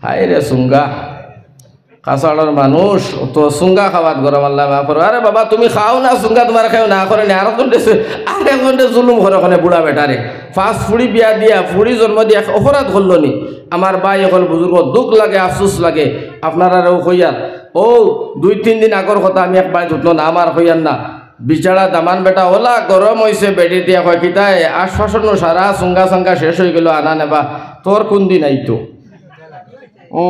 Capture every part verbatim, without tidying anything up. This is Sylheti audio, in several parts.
হায় রে সুঙ্গা, কাছাড়র মানুষ অত সুঙ্গা খাওয়াত গরম আল্লায় মাফ করো। আরে বাবা, তুমি খাও না সুঙ্গা, তুমার কেউ না করে নি, আরো কোনটা, আরো কোনটা জুলুম করে ওখানে বুড়া বেটারে। ফার্স্ট ফুড়ি বিয়া দিয়া, ফুড়ি জন্ম দিয়া এক অপরাধ করলো নি। আমার ভাই অকল বুজুর্গ, দুখ লাগে, আফসোস লাগে। আপনারারেও কইয়ার, অউ দুই তিন দিন আগর কথা, আমি এক বাড়িত উঠলো না, আমার কইয়ার না, বিচারা দামান বেটা অলা গরম অইছে, বেটি দিয়া কয় কিতায়, আশপাশর নু সারা সুঙ্গা সাঙ্গা শেষ অইগেলো, আনা নেবা, তোর কুন দিন আইতো? ও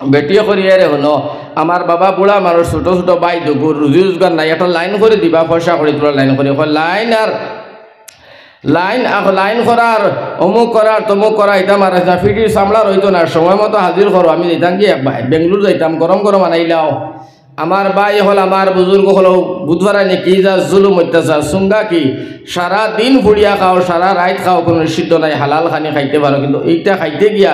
বেটিয়ে করি, এরে হুনো, আমার বাবা বুড়া মানুষ, ছোট ছোট ভাই দুগুর, রুজি রোজগার নাই, একটা লাইন করি দিবা, পয়সা করি তুলার লাইন করি। কয়, লাইন আর লাইন, আহ, লাইন করার, অমুক করার, তমুক করা, ইতা মারা না, ফিটির চামড়া রইতো না, সময় মতো হাজির করো, আমি যাইতাম কি এক ভাই, বেঙ্গলোর যাইতাম, গরম গরম আনাইলাও। আমার ভাই অকল, আমার বুজুর্গ অকল, বুধবার আনি কি যা জুলুম অত্যাচার, সুঙ্গা কি, সারা দিন ফুড়িয়া খাও, সারা রাইত খাও, কুনু নিষিদ্ধ নাই, হালাল খানি খাইতে পারো, কিন্তু ইটা খাইতে গিয়া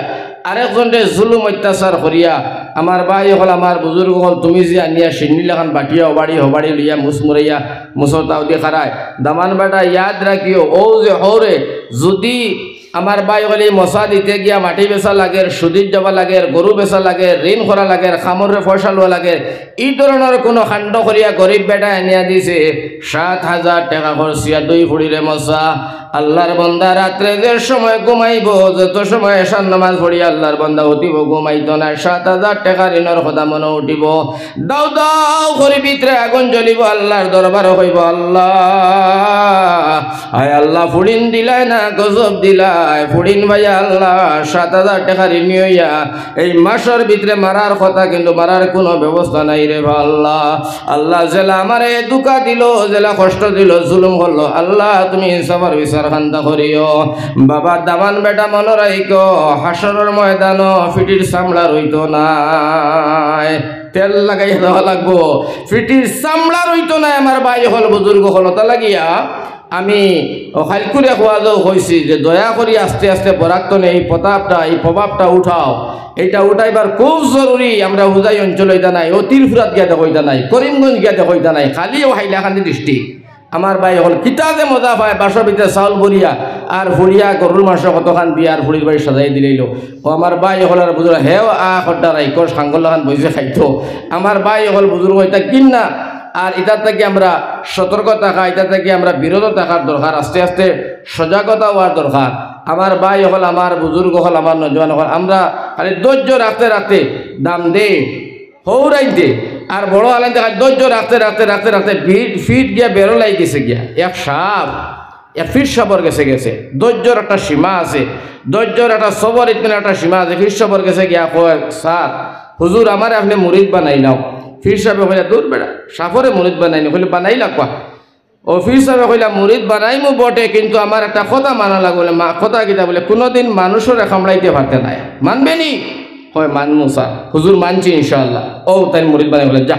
আরেকজনরে জুলুম অত্যাচার করিয়া, আমার ভাই অকল, আমার বুজুর্গ অকল, তুমি যে আনিয়া শিন্নি লাখান বাটিয়া, হবাড়ি হবাড়ি লইয়া, মুছ মুড়াইয়া, মুছর তাওদি খারায়, দামান বেটা, ইয়াদ রাখিও, অউ যে হউরে, যুদি আমার ভাই অকল, ই মশা দিতে গিয়া মাটি বেচা লাগের, সুদিত যাওয়া লাগের, গরু বেচা লাগের, ঋণ করা লাগের, কামররে পয়সা লওয়া লাগের, ই ধরনর কুনু কাণ্ড করিয়া গরিব বেটায় আনিয়া দিছে, সাত হাজার টেকা খরচিয়া দুই ফুড়িরে মশা। আল্লার বন্দা রাত্রে যে সময় ঘুমাইবো, যত সময় এশার নামাজ পড়িয়া আল্লার বন্দা উঠিবো, ঘুমাইতো না, সাত হাজার টেকা ঋণর কথা মনো উঠিবো। দাউ দাউ করি ভিতরে আগুন জ্বলিবো, আল্লার দরবারো কইবো, আল্লা, আয় আল্লা, ফুড়িন দিলায় না, গজব দিলায়, ফুড়িন ভাইয়া আল্লা, সাত হাজার টেকা ঋণী অইয়া এই মাসর ভিতরে মারার কথা, কিন্তু মারার কুনু ব্যবস্থা নাই রে বা আল্লা। আল্লা, যেলা আমারে ধুকা দিলো, যেলা কষ্ট দিলো, জুলুম করলো, আল্লা, তুমি ইনসাফর বিচার খান্তা করিও। বাবা, দামান বেটা, মনো রাখিও, হাশরর ময়দানো ফিটির চামড়া রইতো নায়, তেল লাগাইয়া দেওয়া লাগবো, ফিটির চামড়া রইতো নায়। আমার ভাই অকল, বুজুর্গ অকল, অতা লাগিয়া আমি অউ কাইলকুরে কওয়া যাও কইছি যে দয়া করি আস্তে আস্তে বরাক তনে এই প্রতাপটা, এই প্রভাবটা উঠাও। এইটা উঠাইবার খুব জরুরি। আমরা হুজাই অঞ্চল অইতা নাই, অউ ত্রিপুরাত গিয়া দেখো অইতা নাই, করিমগঞ্জ গিয়া দেখো অইতা নাই, খালি অউ হাইলাকান্দি ডিস্ট্রিক্ট। আমার ভাই অকল কিতা যে মজা পায়, বাসর ভিতরে চাউল ভরিয়া আর ফুড়িয়া গরুর মাংস কতখান দিয়া আর ফুড়ির বাড়ি সাজাই দিলাইলো। অউ আমার ভাই অকল আর বুজুর্গ, হেও আ খড্ডা রাইকর সাঙ্গর লাখান বইছে খাইতো। আমার ভাই অকল বুজুর্গ, ইতা ঘিন্না। আর ইতার থাকি আমরা সতর্ক থাকা, ইতার থাকি আমরা বিরত থাকার দরকার। আস্তে আস্তে সজাগতা অওয়ার দরকার। আমার ভাই অকল, আমার বুজুর্গ অকল, আমার নওজোয়ান অকল, আমরা খালি ধৈর্য রাখতে রাখতে দাম দে, হউরাইতে আর বড় আলাইতে খালি ধৈর্য রাখতে রাখতে রাখতে রাখতে ফিট, ফিট গিয়া বেরো লাগি গেছে গিয়া। এক সাব, এক পীর সাবর গেছে গেছে। ধৈর্যর একটা সীমা আছে, ধৈর্যর একটা, সবর ইতমিনানর একটা সীমা আছে। পীর সাবর গেছে গিয়া কয়, স্যার, হুজুর, আমারে আপনে মুরিদ বানাইলাও। পীর সাবে কইলা, দূর বেটা, সাবরে মুরিদ বানাইনি, কইলে, বানাইলা কুয়া। অউ পীর সাবে কইলা, মুরিদ বানাইমু বটে, কিন্তু আমার একটা কথা মানা লাগবো। বলে, মা, কথা কিতা? বলে, কুনুদিন মানুষরে কামড়াইতে পারতে নায়, মানবে নি? কয়, মানমু স্যার। হুজুর, মানছি ইনশাআল্লাহ। অউ তাইন মুরিদ বানাই বলে, যা,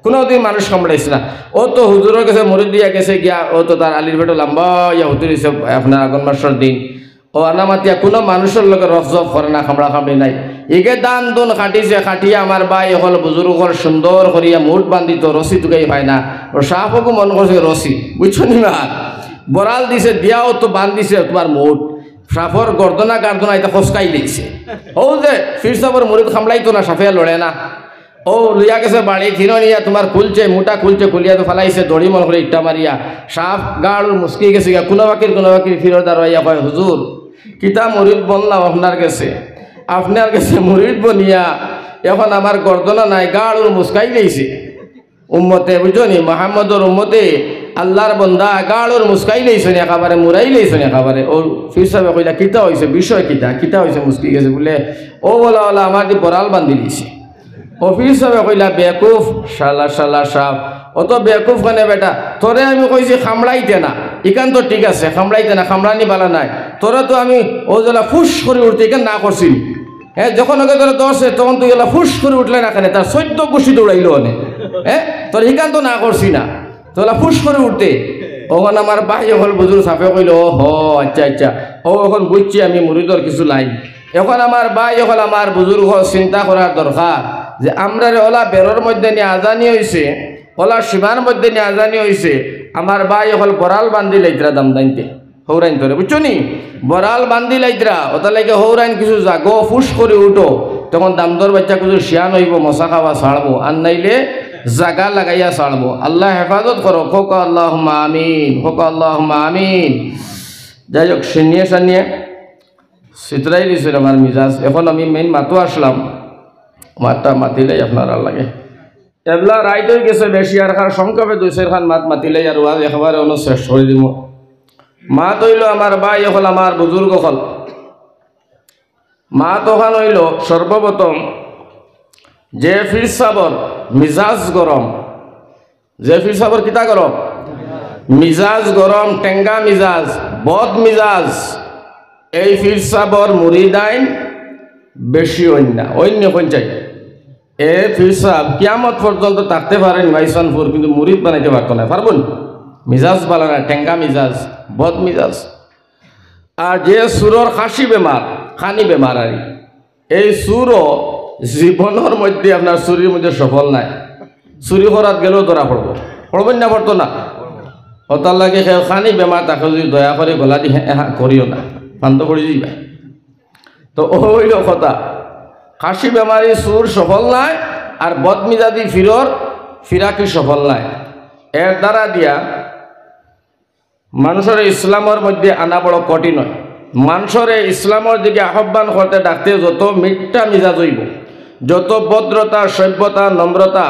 কুনুদিন মানুষ কামড়াইস না। অউ তো হুজুরর গেছে মুরিদ অইয়া গেছে গিয়া, অউ তো তার আলির পেটো লম্বা অইয়া হুজুর অইছে আপনার আগন মাসর দিন। অউ আনা মাতিয়া কুনু মানুষর লগে রফজফ করে না, কামড়া কামড়ি নাই। ইগে ধান দুন কাটিছে, কাটিয়া আমার ভাই অকল বুজুর্গ অকল সুন্দর করিয়া মুঠ বান্ধিতো, রশি তুকাই পায় না। অউ সাবগু মনো করছে রশি, বুঝছো নি মা? বড়াল দিছে, দিয়াও তো বান্ধিছে তুমার মুঠ। সাবর গর্দনা গার্দনা ইতা খসকাই দিছে। অউ যে পীর সাবর মুরিদ কামড়াইতো না, সাবে লড়ে না। অউ লইয়া গেছে বাড়ি, ফিরো নিয়া তুমার খুলছে, মুঠা খুলছে, খুলিয়া তো ফালাইছে, দড়ি মনো করে ইটা মারিয়া। সাব গাড়ুর মুসকি গেছে গিয়া, কুনু বাকির, কুনু বাকির ফিরো দাঁড়াইয়া কয়, হুজুর, কিতা মুরিদ বনলাম আপনার গেছে, আপনার গেছে মুরিদ বনিয়া অখন আমার গর্দনা নাই, গাড়ুর মুসকাই দিছে। উম্মতে, বুঝছো নি, মোহাম্মদর উম্মতে, আল্লার বন্দা, গাড়ুর মুসকাই দিছে নি একেবারে, মুরাই দিছে নি একেবারে। অউ পীর সাবে কইলা, কিতা অইছে, বিষয় কিতা, কিতা অইছে, মুসকি গেছে? বলে, অউ বলা, বলা, আমার দি বড়াল বান্ধি দিছে। অউ পীর সাবে কইলা, বেকুফ, শালা, শালা সাব, অত বেকুফ কেনে বেটা? তোরে আমি কইছি কামড়াইতে না, ইখান তো ঠিক আছে, কামড়াইতে না, কামড়ানি বালা নায়। তোরে তো আমি অউ যেলা ফুস করি উঠতে, ইখান না করছি নি। হ্যাঁ, যখন ওকে তোরে ধরছে, তখন তুই অলা ফুস করি উঠলে না কেনে? তার চৈদ্দ গুষ্টি দৌড়াইলো অনে। হ্যাঁ, তোরে ইখান তো না করছি না, তুই অলা ফুস করি উঠতে। অখন আমার ভাই অকল বুজুর্গ সাবে কইলো, ও হো, আচ্ছা, আচ্ছা, অউ অখন বুঝছি আমি মুরিদর কিছু লাইন। অখন আমার ভাই অকল, আমার বুজুর্গ অকল, চিন্তা করার দরকার যে আমরারে অলা বেরর মধ্যে নিয়া আজানি অইছে, অলা সীমার মধ্যে নিয়া আজানি অইছে, আমার ভাই অকল বড়াল বান্ধিলাইতরা দাম দাইনতে। হৌরাইন ধরে, বুঝছো নি? বড়াল বান্ধিলাইতরা, অতার লাগি হৌরাইন কিছু জাগো, ফুস করি উঠো, তখন দামদর বাচ্চা কিছু শিয়ান অইবো, মশা খাওয়া ছাড়বো, আর নাইলে জাগা লাগাইয়া ছাড়বো। আল্লায় হেফাজত করো, কউক্কা আল্লাহুম্মা আমিন, কউক্কা আল্লাহুম্মা আমিন। যাই হোক, শিনিয়ে শানিয়ে সিতরাই দিছিল আমার মিজাজ। এখন আমি মেইন মাতো আসলাম, মাতটা মাতিলাই আপনারার লগে। এবলা রাইত অইগেছে বেশি, আর কার সংক্ষেপে দুই চাইরখান মাত মাতিলাই আর ওয়াজ একেবারে অনো শেষ করি দিমু। মাত অইলো আমার ভাই অকল, আমার বুজুর্গ অকল, মাত অখান অইলো সর্বপ্রথম যে পীর সাবর মিজাজ গরম, যে পীর সাবর কিতা গরম? মিজাজ গরম, টেঙ্গা মিজাজ, বদ মিজাজ। এই পীর সাবর মুরিদাইন বেশি অইন না, অইন নি কইন চাই। এ পীর সাব কিয়ামত পর্যন্ত থাকতে পারেন মাইসানপুর, কিন্তু মুরিদ বানাইতে পারতো না, পারবো নি? মিজাজ বালা না, টেঙ্গা মিজাজ, বদ মিজাজ। আর যে চুরর খাসি বেমার, খানি বেমার আর কি, এই চুরও জীবনর মধ্যে আপনার চুরির মধ্যে সফল নায়। চুরি করাত গেলেও ধরা পড়বো, পড়বো না, পড়তো না? অতার লাগি কেউ খানি বেমার তাকে যদি দয়া করি গলা দি হ্যাঁ হ্যাঁ করিও না, ফান্দো পড়ি যাইবা। তো অউ অইলো কথা, খাসি বেমারি চুর সফল নায়, আর বদমিজাজি পীরর ফিরাকি সফল নায়। এর দ্বারা দিয়া মানষরে ইসলামর মধ্যে আনা বড় কঠিন অয়। মানষরে ইসলামর দিকে আহ্বান করতে ডাকতে যত মিঠা মিজাজ অইবো, যত ভদ্রতা, সভ্যতা, নম্রতা,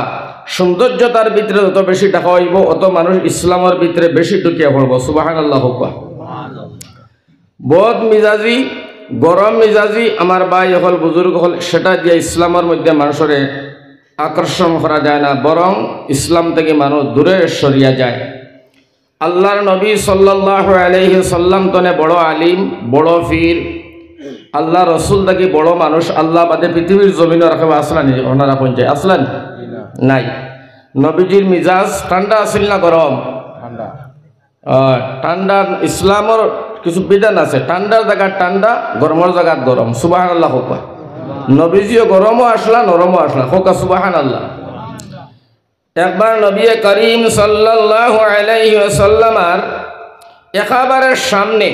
সৌন্দর্যতার ভিতরে যত বেশি ডাকা অইবো, অত মানুষ ইসলামর ভিতরে বেশি ঢুকিয়া পড়বো। সুবহানাল্লাহ কউক্কা। বদ মিজাজি, গরম মিজাজি আমার ভাই অকল, বুজুর্গ অকল, সেটা দিয়া ইসলামর মধ্যে মানষরে আকর্ষণ করা যায় না, বরং ইসলাম থাকি মানুষ দূরে সরিয়া যায়। আল্লার নবী সাল্লাল্লাহু আলাইহি সাল্লাম তনে বড় আলিম, বড় পীর, আল্লার রসুল থাকি বড় মানুষ আল্লা বাদে পৃথিবীর জমিনো আর কেউ আছলা নি? আপনারা কইন চাই, আছলা নি? নাই। নবীজির মিজাজ ঠান্ডা আছিল না গরম? ঠান্ডা। আহ, ঠান্ডা, ইসলামর কিছু বিধান আছে, ঠান্ডার জাগাত ঠান্ডা, গরমর জাগাত গরম। সুবহানাল্লাহ কউক্কা। নবীজিও গরমও আছলা, নরমও আছলা, কউক্কা সুবহানাল্লাহ। একবার নবী করিম সাল্লাল্লাহু আলাইহি ওয়াসাল্লামর একেবারে সামনে,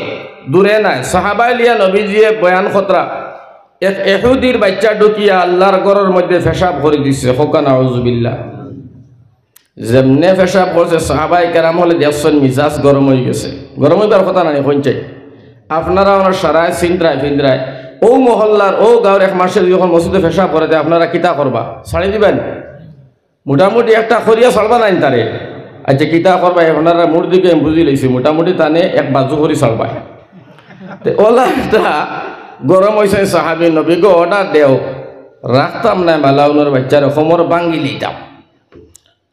দূরে নায়, সাহাবায় লিয়া নবীজিয়ে বয়ান করতরা, এক এহুদির বাইচ্চা ঢুকিয়া আল্লার ঘরর মধ্যে পেশাব করি দিছে, কউক্কা নাউজুবিল্লাহ। যেমনে পেশাব করছে, সাহাবায়ে কেরাম অকলে দেখছইন মিজাজ গরম অইগেছে। গরম অইবার কথা না নি, কইন চাই? আপনারা অনো সারায় চিন্ত্রায় ফিন্দ্রায়, অউ মহল্লার, অউ গাঁওর এক মানষে যখন মসজিদো পেশাব করে, তে আপনারা কিতা করবা? ছাড়ি দিবা নি? মোটামুটি একটা করিয়া ছাড়বা নায় নি তারে? আইচ্ছা, কিতা করবা? আপনারা মুরব্বি, আমি বুঝিলাইছি, মোটামুটি তানে এক বাজু করি ছাড়বা। তে অলা একটা গরম অইছে, সাহাবী নবীগো অর্ডার দেও, রাখতাম নায় মালাউনর বাইচ্চারে, কমর ভাঙ্গিলিতাম।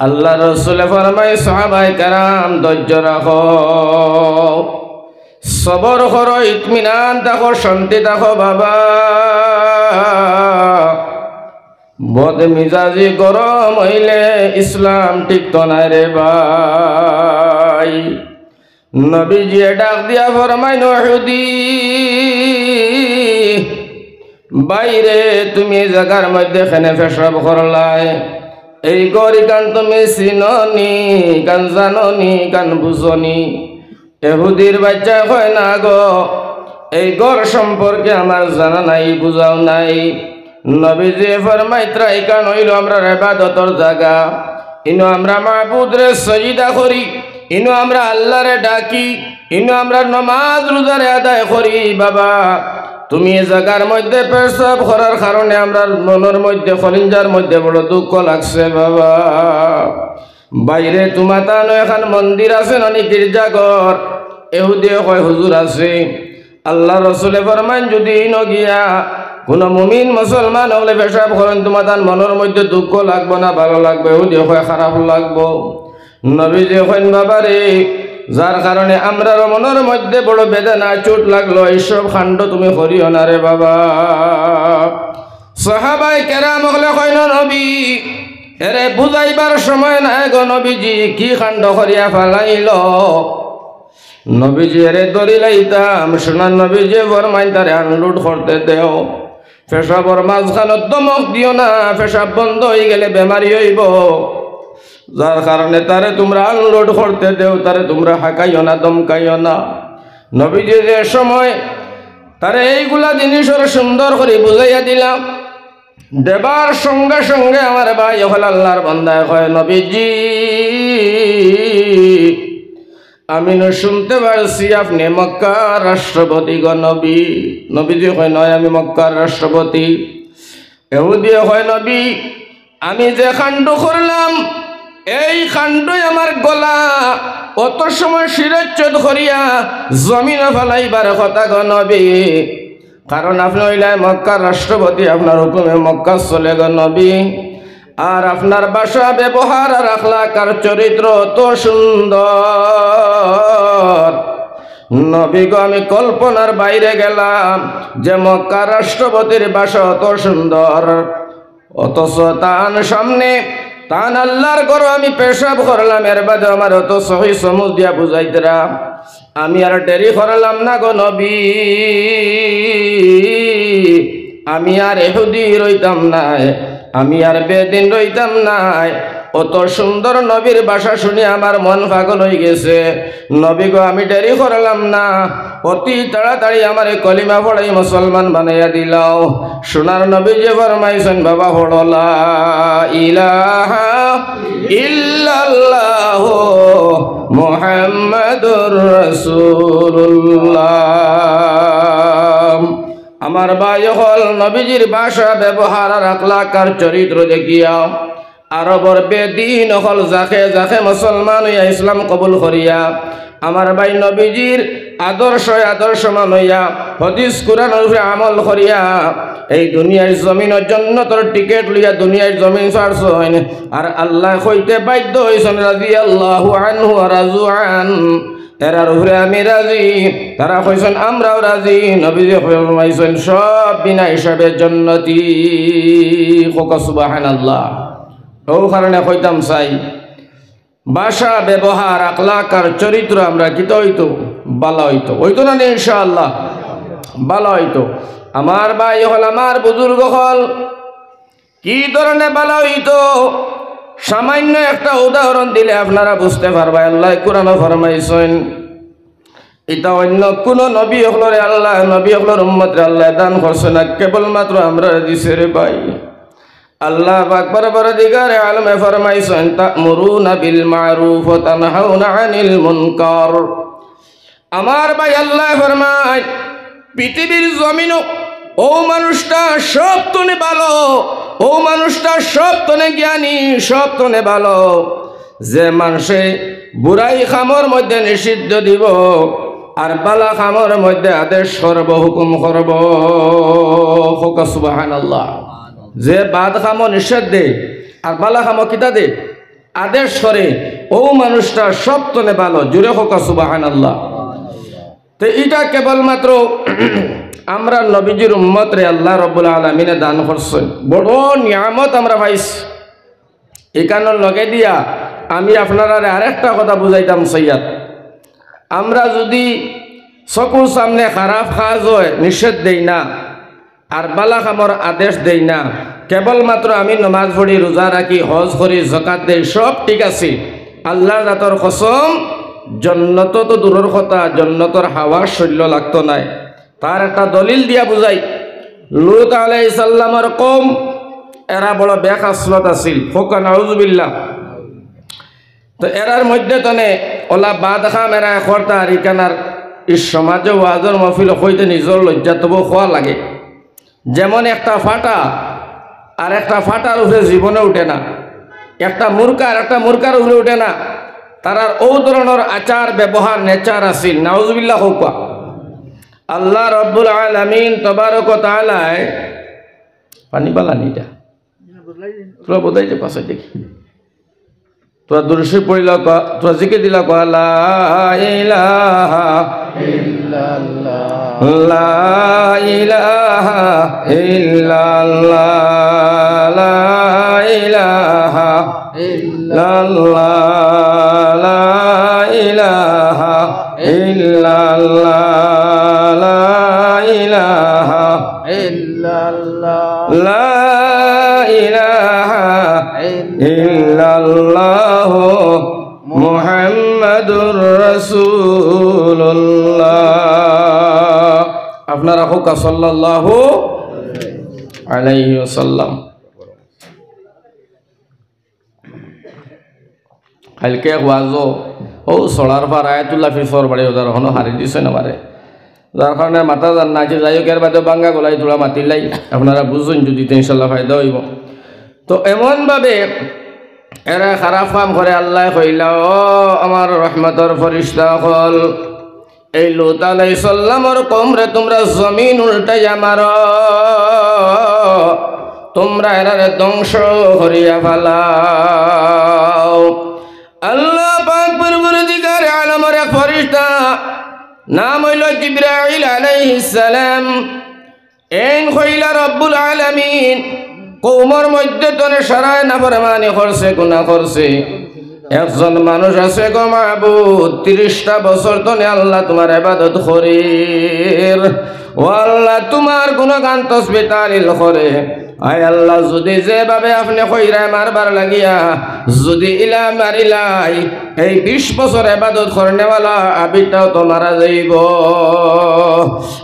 আল্লার রসুলে ফরমাইন, সাহাবায়ে কেরাম, ধৈর্য রাখো, সবর করো, ইতমিনান থাকো, শান্তি থাকো বাবা। বদমিজাজি গরম অইলে ইসলাম টিকতো নায় রে ভাই। নবীজিয়ে ডাক দিয়া ফরমাইন, এহুদি ভাইরে, তুমি ই জাগার মধ্যে কেনে পেশাব করলায়? এই ঘর ইখান তুমি চিনো নি, ইখান জানো নি, ইখান বুঝো নি? এহুদির বাইচ্চায় কয়, না গো, এই ঘর সম্পর্কে আমার জানা নাই, বুঝাও নাই। নবীজিয়ে ফরমাইতরা, ইখান অইলো আমরার ইবাদতর জাগা, ইনো আমরা মাবুদরে সজিদা করি, ইনো আমরা আল্লারে ডাকি, ইনো আমরা নমাজ রোজারে আদায় করি। বাবা, তুমি ই জাগার মধ্যে পেশাব করার কারণে আমরার মনর মধ্যে, কলিঞ্জার মধ্যে বড় দুঃখ লাগছে বাবা। ভাইরে, তুমাতানো এখান মন্দির আছে না নি, গির্জাঘর? এহুদিয়ে কয়, হুজুর আছে। আল্লার রসুলে ফরমাইন, যুদি ইনো গিয়া কুনু মুমিন মুসলমান অকলে পেশাব করইন, তুমাতান মনর মধ্যে দুঃখ লাগবো না ভালা লাগবো? এহুদিয়ে কয়, খারাপ লাগবো। নবীজিয়ে কইন, বাবারে, যার কারণে আমরার মনর মধ্যে বড় বেদনা, চোট লাগলো, ইসব কাণ্ড তুমি করিও না রে বাবা। সাহাবায়ে কেরাম অকলে কইন, নবী, এরে বুঝাইবার সময় নাই গো নবীজি, কি কাণ্ড করিয়া ফালাইলো। নবীজি এরে ধরিলাইতাম, সোনার নবীজিয়ে ফরমাইন, তারে unload করতে দেও। পেশাবর মাঝখানো ধমক দিও না, পেশাব বন্ধ অইগেলে বেমারি অইবো। যার কারণে তারে তুমরা unload করতে দেও, তারে তুমরা হাকাইও না, ধমকাইও না। নবীজি যে সময় তারে এইগুলা জিনিসর সুন্দর করি বুঝাইয়া দিলাম, দেবার সঙ্গে সঙ্গে আমার ভাই অকল, আল্লাহর বান্দায় কয়, "নবীজি, আমি নু শুনতে পারছি আপনে মক্কার রাষ্ট্রপতি গো নবী।" নবীজি কয়, "নয়, আমি মক্কার রাষ্ট্রপতি।" এহুদিয়ে কয়, "নবী, আমি যে কাণ্ড করলাম, এই কাণ্ডই আমার গলা অত সময় শিরচ্ছেদ করিয়া জমিনো ফালাইবার কথা গো নবী, কারণ আপনে অইলা মক্কার রাষ্ট্রপতি, আপনার হুকুমে মক্কা চলে গো নবী। আর আপনার ভাষা, ব্যবহার আর আখলাক আর চরিত্র অত সুন্দর, নবী গো, আমি কল্পনার বাইরে গেলাম যে মক্কার রাষ্ট্রপতির ভাষা অত সুন্দর, অথচ তান সামনে, তান আল্লাহর ঘরো আমি পেশাব করলাম, এর বাদে আমার অত সহি সমুজ দিয়া বুঝাইতরা, আমি আর দেরি করলাম না গো নবী, আমি আর এহুদি রইতাম নায়, আমি আর বেদিন রইতাম নায়।" অত সুন্দর নবীর ভাষা শুনি আমার মন পাগল অইগেছে। নবী গো, আমি দেরি করলাম না, অতি তাড়াতাড়ি আমারে কলিমা পড়াই মুসলমান বানাইয়া দিলাও। সোনার নবীজি ফরমাইছইন, "বাবা পড়ো লা ইলাহা ইল্লাল্লাহু মুহাম্মাদুর রাসূলুল্লাহ।" আমার ভাই অকল, নবীজির ভাষা, ব্যবহার আর আখলাক আর চরিত্র দেখিয়া আরবর বেদিন অকল জাকে জাকে মুসলমান অইয়া ইসলাম কবুল করিয়া, আমার ভাই নবীজির আদর্শ আদর্শমান অইয়া, হাদিস কুরআনর উপরে আমল করিয়া, এই দুনিয়ার জমিনো জন্নতর টিকেট লইয়া দুনিয়ার জমিন ছাড়ছইন। আর আল্লায় কইতে বাধ্য অইছইন, "রাদিয়াল্লাহু আনহু ওয়া রাদু আন।" এরার উপরে আমি রাজি। তারা কইছইন, "আমরাও রাজি।" নবীজি ফরমাইছইন, "সব বিনা হিসাবে জন্নতি।" কউক্কা সুবহানাল্লাহ। অউ কারণে কইতাম চাই, ভাষা, ব্যবহার, আখলাক আর চরিত্র আমরা কিতা অইতো? বালা অইতো। অইতো না নি ইনশাআল্লাহ? বালা অইতো। আমার ভাই অকল, আমার বুজুর্গ অকল, কি ধরনে বালা অইতো? সামান্য একটা উদাহরণ দিলে আপনারা বুঝতে পারবা। আল্লায় কুরআনো ফরমাইছইন, ইতা অইন্য কুনু নবী অকলরে আল্লায়, নবী অকলর উম্মতরে আল্লায় দান করছে না, কেবলমাত্র আমরারে দিছে রে ভাই। আল্লাহ পাক পরওয়ারদিগারে আলমে ফরমাইছইন, "তা'মুরুনা বিল মা'রুফ ওয়া তানহাউনা আনিল মুনকার।" আমার ভাই আল্লায় ফরমাইন, পৃথিবীর জমিনো অউ মানুষটা সব তনে ভালো, অউ মানুষটা সব তনে জ্ঞানী, সব তনে ভালো, যে মানষে বুরাই কামর মধ্যে নিষিদ্ধ দিবো আর বালা কামর মধ্যে আদেশ করবো, হুকুম করবো। কউক্কা সুবহানাল্লাহ। যে বাদ কামো নিষেধ দে আর বালা কামো কিতা দে? আদেশ করে, অউ মানুষটা সব তনে ভালো। জুরে কউক্কা সুবহানাল্লাহ। তে ইটা কেবলমাত্র আমরার নবীজির উম্মতরে আল্লাহ রব্বুল আলামিনে দান করছইন, বড় নিয়ামত আমরা পাইছি। ইখানর লগে দিয়া আমি আপনারারে আরেকটা কথা বুঝাইতাম চাইয়ার। আমরা যুদি চকুর সামনে খারাপ কাজ অয়, নিষেধ দেই না, আর বালা কামর আদেশ দেই না, কেবলমাত্র আমি নমাজ পড়ি, রোজা রাখি, হজ করি, যাকাত দেই, সব ঠিক আছে, আল্লাহর জাতর কসম, জন্নতো তো দূরর কথা, জন্নতর হাওয়া সইল্য লাগতো নায়। তার একটা দলিল দিয়া বুঝাই। লূত আলাইহিস সালামর কওম, এরা বড় বেখাসলত আছিল। কউক্কা নাউজুবিল্লাহ। তো এরার মধ্যে তনে অলা বাদ কাম এরা করতা, আর ইখানর ই সমাজো ওয়াজর মাহফিলো কইতে নিজর লজ্জা, তবু কওয়া লাগে। যেমন একটা ফাটা আর একটা ফাটার উপরে জীবনে উঠে না, একটা মুরগা আর একটা মুরগার উপরে উঠে না। তারার অউ ধরনর আচার ব্যবহার, nature আছিল। নাউজুবিল্লাহ কউক্কা। আল্লাহ রব্বুল আলামিন তবারক ওয়া তাআলায়, পানি বালা নি ইটা? তোরা বোধহয় যে পাশে দেখি। তোরা দুরূদ শরীফ পড়িলা কওয়া, তোরা জিকির দিলা কওয়া, লা ইলাহা ইল্লাল্লাহ, লা ইলাহা ইল্লাল্লাহ, লা ইলাহা ইল্লাল্লাহ, লা ইলাহা ইল্লাল্লাহ, লা ইলাহা ইল্লাল্লাহ, লা ইলাহা ইল্লাল্লাহ, মুহাম্মাদুর রাসূলুল্লাহ। আপনারা কউক্কা সাল্লাল্লাহু আলাইহি ওয়াসাল্লাম। কাইলকে এক ওয়াজো, অউ ছড়ার পার আয়াতুল্লাহ ফিরফর বাড়ি ওদার হনো হারি দিছে না মারে, যার কারণে মাতা যার না আছে। যাই হোক, এর বাদে বাঙ্গা গলায় থুড়া মাতিলাই, আপনারা বুঝইন যদি, তে ইনশাল্লাহ ফায়দা অইবো। তো এমন ভাবে এরা খারাপ কাম করে, আল্লায় কইলা, "ও আমার রহমতর ফিরিস্তা অকল, এই লূত আলাইহিস সালামর কওমরে তুমরা জমিন উল্টাইয়া মারো, তুমরা এরারে ধ্বংস করিয়া ফালাও।" আল্লাহ পাক পরওয়ারদিগারে আলমর এক ফিরিস্তা, নাম অইলো জিব্রাইল আলাইহিস সালাম, এইন কইলা রব্বুল আলামিন, কওমর মধ্যে তনে সারায় নাফরমানি করছে, গুনা করছে। একজন মানুষ আছে গো মাবুদ, তিরিশটা বছর তনে আল্লাহ তুমার ইবাদত করের। ও আল্লাহ, তুমার গুণগান তসবি তাহলিল করে। আয় আল্লাহ, যুদি যেভাবে আপনে কইরায় মারবার লাগিয়া, যুদি ইলা মারিলাই, এই বিশ বছর ইবাদত করনেওয়ালা হাবিটাও তো মারা যাইবো।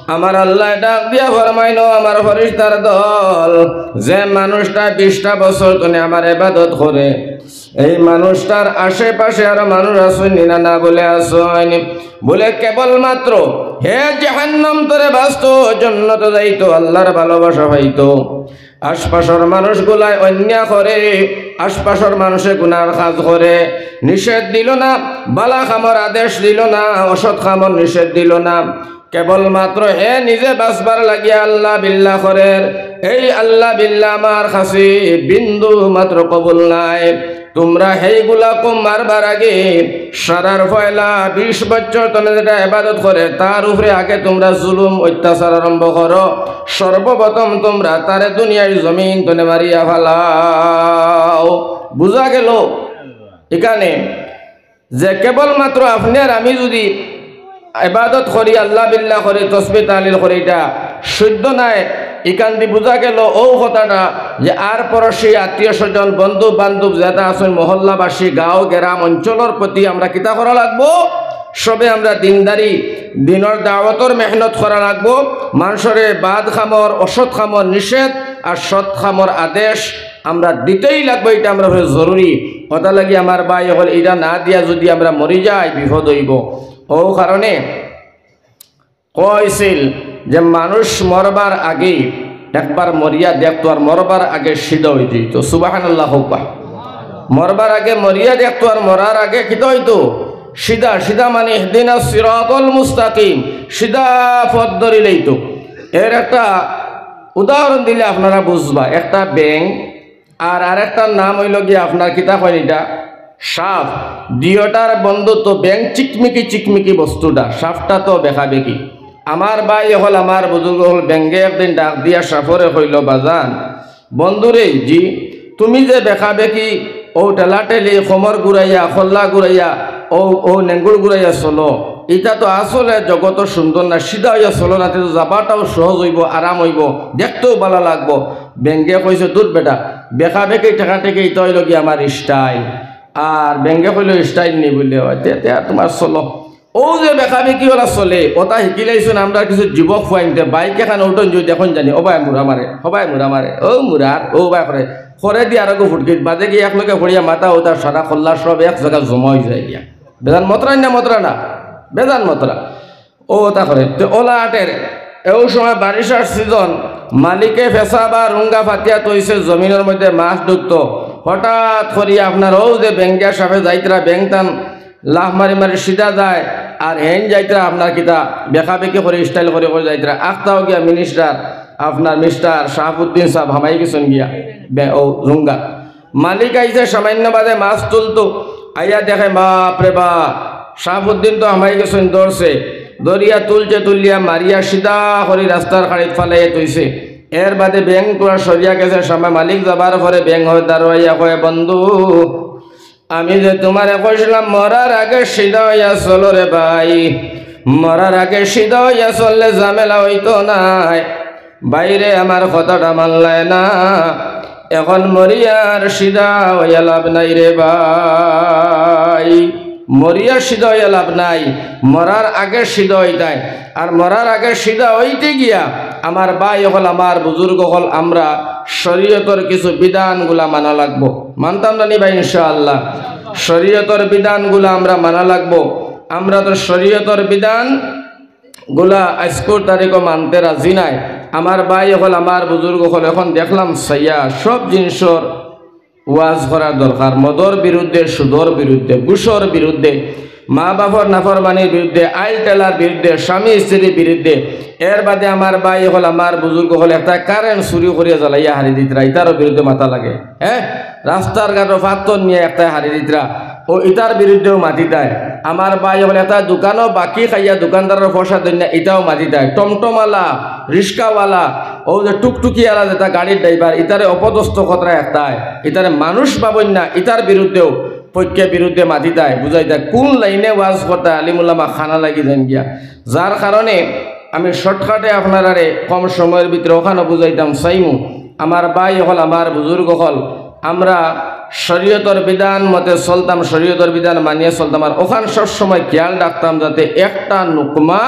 আমার আল্লায় ডাক দিয়া ফরমাইন, "ও আমার ফিরিস্তার দল, যে মানুষটা বিশটা বছর তনে আমার ইবাদত করে, এই মানুষটার আশেপাশে আরো মানুষ আছইন নি না?" না, বলে, "আছইন।" বলে, "কেবলমাত্র হে জাহান্নাম তনে বাচতো, জন্নতো যাইতো, আল্লাহর ভালোবাসা পাইতো। আশপাশর মানুষগুলায় অন্যায় করে, আশপাশর মানুষে গুনার কাজ করে, নিষেধ দিলো না, বালা কামর আদেশ দিলো না, অসৎ কামর নিষেধ দিলো না। কেবলমাত্র হে নিজে বাচবার লাগিয়া আল্লাহ বিল্লাহ করের। এই আল্লাহ বিল্লাহ আমার কাছে বিন্দু মাত্র কবুল নায়। তুমরা হেইগুলা কওম মারবার আগে, সারার পয়লা বিশ বছর তনে যেটা ইবাদত করে, তার উপরে আগে তুমরা জুলুম, অত্যাচার আরম্ভ করো। সর্বপ্রথম তুমরা তারে দুনিয়ার জমিন তনে মারিয়া ফালাও।" বুঝা গেল ইখানে যে কেবলমাত্র আপনে আর আমি যুদি ইবাদত করি, আল্লাহ বিল্লাহ করি, তসবি তাহলিল করি, ইটা শুদ্ধ নায়। ইখানদি বুঝা গেল অউ কথাটা যে আর পড়শি, আত্মীয় স্বজন, বন্ধু বান্ধব যেটা আছইন, মহল্লাবাসী, গাঁও, গ্রাম, অঞ্চলর প্রতি আমরা কিতা করা লাগবো? সবে আমরা দিনদারি, দিনর দাওয়াতর মেহনত করা লাগবো। মানষরে বাদ কামর, অসৎ কামর নিষেধ আর সৎ কামর আদেশ আমরা দিতেই লাগবো, ইটা আমরার উপরে জরুরি। অতার লাগি আমার ভাই অকল, ইটা না দিয়া যুদি আমরা মরি যাই, বিপদ অইবো। অউ কারণে কইছিল যে মানুষ মরবার আগে একবার মরিয়া দেখতো, আর মরবার আগে সিধা অইযিতো। সুবহানাল্লাহ কউক্কা। মরবার আগে মরিয়া দেখতো, আর মরার আগে কিতা অইতো? সিধা। সিধা মানে ইহদিনাস সিরাতাল মুস্তাকিম, সিধা পথ ধরিলাইতো। এর একটা উদাহরণ দিলে আপনারা বুঝবা। একটা ব্যাঙ আর আরেকটার নাম অইলো গিয়া আপনার কিতা কইন ইটা? সাপ। দুইওটার বন্ধুত্ব, ব্যাঙ চিকমিকি চিকমিকি বস্তুটা, সাপটা তো বেকাবেকি। আমার ভাই অকল, আমার বুজুর্গ অকল, ব্যাঙে একদিন ডাক দিয়া সাপরে কইলো, "বাজান, বন্ধুরে, জি, তুমি যে বেকাবেকি, অউ ঠেলাঠেলি, কোমর ঘুরাইয়া, কল্লা ঘুরাইয়া, অউ, অউ নেঙ্গুর ঘুরাইয়া চলো, ইটা তো আসলে জগতো সুন্দর না, সিধা অইয়া চলো না, তে তো যাবাটাও সহজ অইবো, আরাম অইবো, দেখতেও ভালা লাগবো।" ব্যাঙে কইছে, "দূর বেটা, বেকাবেকি, ঠেকাঠেকি, ইটা অইলো গিয়া আমার style।" আর ব্যাঙে কইলো, "Style নি বুলে অয়, তে, তে আর তুমার চলো।" অউ যে বেকাবেকি অলা চলে, অতা হিকিলাইছইন আমরার কিছু যুবক পুয়াইন্তে। বাইক এখান উঠইন যদি দেখইন জানি, "ও ভাই মুরা মারে, ও ভাই মুরা মারে, ও মুরার, ও ভাই করে।" করে দি আরগু ফুটকিত, বাদে গিয়া একলগে পড়িয়া মাথা অতা সারা কল্লা সব এক জাগা জমা অইযায় গিয়া। বেজান মতরাইন না মতরা না? বেজান মতরা। অউ অতা করে। তে অলা আটের, অউ সময় বারিশার season, মালিকে ফেছা বা রুঙ্গা ফাতিয়া থইছে, জমিনর মধ্যে মাছ ঢুকতো। হঠাৎ করি আপনার অউ যে ব্যাঙ গিয়া সাপে যাইতরা, ব্যাঙ তান লাফ মারি মারি সিধা যায়, আর হেইন যাইতরা আপনার কিতা বেকাবেকি করি, style করি করি যাইতরা। আখতাও গিয়া minister, আপনার Mister শাহাবুদ্দিন সাব হামাই গেছইন গিয়া বে-, অউ রুঙ্গাত। মালিক আইছে সামান্য বাদে মাছ তুলতো, আইয়া দেখে, বাপ রে বাপ, শাহাবুদ্দিন তো হামাই গেছইন, ধরছে, ধরিয়া তুলছে, তুলিয়া মারিয়া সিধা করি রাস্তার কাড়িত ফালাইয়া থইছে। এর বাদে ব্যাঙ পুরা সরিয়া গেছে। সামনে মালিক যাবার পরে ব্যাঙ হয়ে দাঁড়াইয়া কয়, "বন্ধু, আমি যে তুমারে কইছিলাম মরার আগে সিধা অইয়া চলো রে ভাই, মরার আগে সিধা অইয়া চললে ঝামেলা অইতো নায়। ভাইরে, আমার কথাটা মানলায় না, এখন মরিয়া আর সিধা অইয়া লাভ নাই রে ভাই।" মরিয়া সিধা অইয়া লাভ নাই, মরার আগে সিধা অইতায়। আর মরার আগে সিধা অইতে গিয়া আমার ভাই অকল, আমার বুজুর্গ অকল, আমরা শরীয়তর কিছু বিধানগুলা মানা লাগবো। মানতাম না নি ভাই? ইনশাআল্লাহ, শরীয়তর বিধানগুলা আমরা মানা লাগবো। আমরা তো শরীয়তর বিধান গুলা আইজকুর তারিখও মানতে রাজি নায়। আমার ভাই অকল, আমার বুজুর্গ অকল, এখন দেখলাম চাইয়া সব জিনিসর ওয়াজ করার দরকার। মদর বিরুদ্ধে, সুদর বিরুদ্ধে, ঘুষর বিরুদ্ধে, মা বাপর নাফরমানির বিরুদ্ধে, আইল টেলার বিরুদ্ধে, স্বামী স্ত্রীর বিরুদ্ধে। এর বাদে আমার ভাই অকল, আমার বুজুর্গ অকল, একটা কারেন্ট চুরি করিয়া জ্বালাইয়া হারি দিতরা, ইতারও বিরুদ্ধে মাতা লাগে। হ্যাঁ, রাস্তার ঘাটো পাত্থর নিয়া একটায় হারি দিতরা, ও ইতার বিরুদ্ধেও মাতিতায়। আমার ভাই অকল, একটা দোকানও বাকি খাইয়া দোকানদারর পয়সা দেইন না, ইটাও মাতিতায়। টমটমআলা, রিক্সাওয়ালা, ও যে টুকটুকিআলা যেটা গাড়ির ড্রাইভার, ইতারে অপদস্থ করতরা একটায়, ইতারে মানুষ ভাবইন না, ইতার বিরুদ্ধেও পক্ষে বিরুদ্ধে মাতিতায়, বুঝাইতায়। কোন লাইনে ওয়াজ করতায়, আলিম উলামা খানা লাগি যাইন গিয়া। যার কারণে আমি শর্টকাটে আপনারারে কম সময়র ভিতরে অখানও বুঝাইতাম চাইমু। আমার ভাই অকল, আমার বুজুর্গ অকল, আমরা শরীয়তর বিধান মতে চলতাম, শরীয়তর বিধান মানিয়া চলতাম। আর অখান সব সময় খেয়াল রাখতাম যাতে একটা লুকমা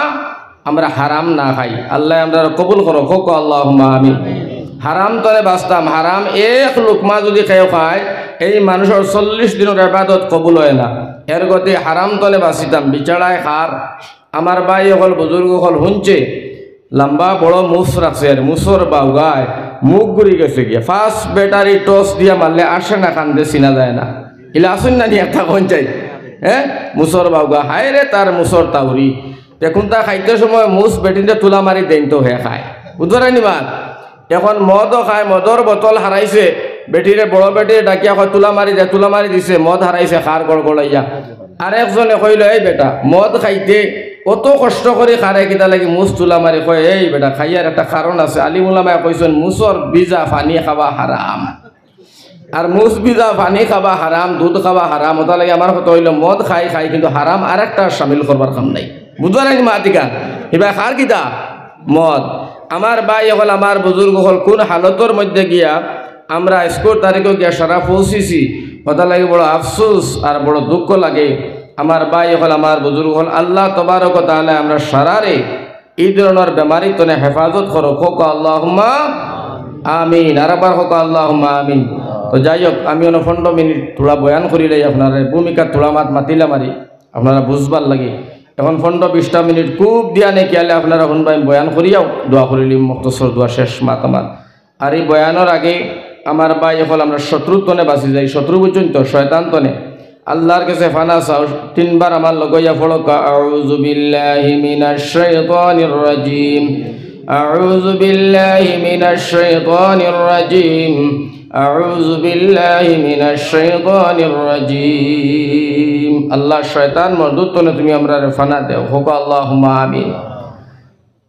আমরা হারাম না খাই। আল্লায় আমরারে কবুল করো, কউক্কা আল্লাহুম্মা আমিন। হারাম তনে বাঁচতাম, হারাম এক লুকমা যুদি কেউ খায়, এই মানুষর চল্লিশ দিনর ইবাদত কবুল অয় না। এর গতি হারাম তনে বাঁচিতাম। বেচারায় খার, আমার ভাই অকল, বুজুর্গ অকল হুনছে, লম্বা বড় মুছ রাখছে, আর মুছর বাউগায় মুখ ঘুরি গেছে গিয়া। ফার্স্ট ব্যাটারি টস দিয়া মারলে আসে না কান্দে, চিনা যায় না। ইলা আছইন না নি একটা কইন চাই? হ্যাঁ, মুছর বাউগা, হায় রে তার মুছর তাউরি। দেখুন তা খাইতে সময় মুছ বেটিনরে তুলা মারি দেইন তো হে খায়। বুঝরা নি বা? এখন মদও খায়, মদর বোতল হারাইছে, বেটিরে, বড় বেটিরে ডাকিয়া কয়, "তুলা মারি দে, তুলা মারি দিছে, মদ হারাইছে, খার গড়গড়াইয়া।" আরেকজনে কইল, "এই বেটা, মদ খাইতে অত কষ্ট করি খারে কিতা লাগি মুছ তুলা মারি?" কয়, "এই বেটা, খাইয়ার একটা কারণ আছে। আলিম উলামায় কইছইন, মুছর ভিজা পানি খাওয়া হারাম।" আর মুছ ভিজা পানি খাওয়া হারাম, দুধ খাওয়া হারাম। অতার লাগি আমার কথা অইলো, মদ খাই খাই, কিন্তু হারাম আরেকটা শামিল করবার কাম নাই। বুঝরা নি মাতিকা? ইবায় খার কিতা? মদ। আমার ভাই অকল, আমার বুজুর্গ অকল, কোন হালতর মধ্যে গিয়া আমরা আইজকুর তারিখও গিয়া সারা পৌঁছিছি। অতার লাগি বড় আফসোস আর বড় দুঃখ লাগে। আমার ভাই অকল, আমার বুজুর্গ অকল, আল্লাহ তবারক ওয়া তাআলায় আমরা সারারে ই ধরনর বেমারি তনে হেফাজত করো, কউক্কা আল্লাহুম্মা আমিন। আরেকবার কউক্কা আল্লাহুম্মা আমিন। তো যাই হোক, আমি অনো পনরো মিনিট থুড়া বয়ান করিলাই, আপনারার ভূমিকা থুড়া মাত মাতিলাম আরি, আপনারা বুঝবার লাগি। এখন পনরো বিশটা মিনিট খুব ধ্যানে খেয়ালে আপনারা হুনবা, আমি বয়ান করিয়াউ দোয়া করিলিমু, মুখতসর দোয়া, শেষ মাত আমার। আর ই বয়ানর আগে আমার ভাই অকল, আমরা শত্রু তনে বাঁচি যাই। শত্রু বুঝছইন তো? শয়তান তনে। আল্লাহর কাছে ফানা চাও। তিনবার আমার লগে অইয়া পড়ো, আউযু বিল্লাহি মিনাশ শাইতানির রাজিম, আউযু বিল্লাহি মিনাশ শাইতানির রাজিম, আউযু বিল্লাহি মিনাশ শাইতানির রাজিম। আল্লাহ, শয়তান মরদুদ তনে তুমি আমরারে ফানা দেও। কউক্কা আল্লাহুম্মা আমিন।